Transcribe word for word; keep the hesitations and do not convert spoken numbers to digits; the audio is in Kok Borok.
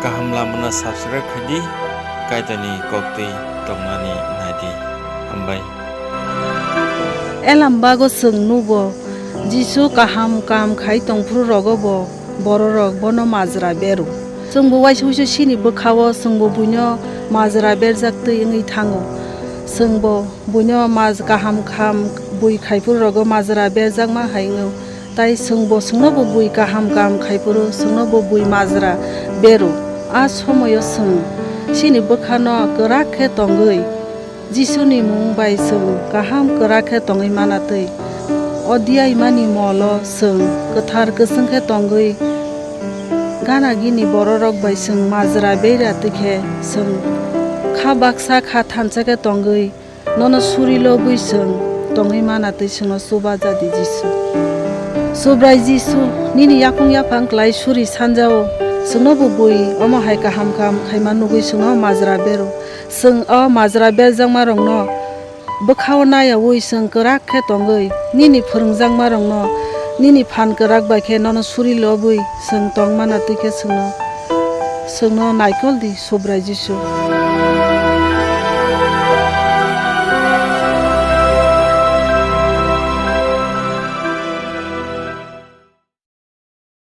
kaham lamano subscribe khai di, Kaitorni koktwi tongnani nai di. Hambai. Elam bago chwng nugo, Jisu kaham kam khai tongphuru rogo bo bororok bono majra beru. Chwngbo waisa waisa chini bwkhao chwngbo buino majra berjak twi wngwi thango. Chwngbo buino maj kaham kam bui khaiphuru rogo majra berjakma hai wngo. Tai chwngbo chwngnobo bui kaham kam khaiphuru chwngnobo bui majra beru. A somoio chwng chini bwkhano kwrak khe tongwi Jisuni mung bai chwng kaham kwrak khe tongwi mana twi. O diaimani molo chwng kwthar kwchwng khe tongwi gana gini bororok bai chwng majra beira twi khe chwng kha baksa kha thansa khe tongwi nono suri lobwi chwng tongwi mana twi chwngno chuba jadi Jisu. Subrai Jisu, nini yakung yaphang klai suri sanjao, chwngnobo bui omo hai kaham kam khaima nugwi chwngno majra beru. Chwng o majra berjakmarokno bwkhao nayaui chwng kwrak khe tongwi, nini phwrwngjakmarokno nini phan kwrak bai khe nono suri lobwi chwng tong mana twi khe chwngno, chwngno naikol di, Subrai Jisu.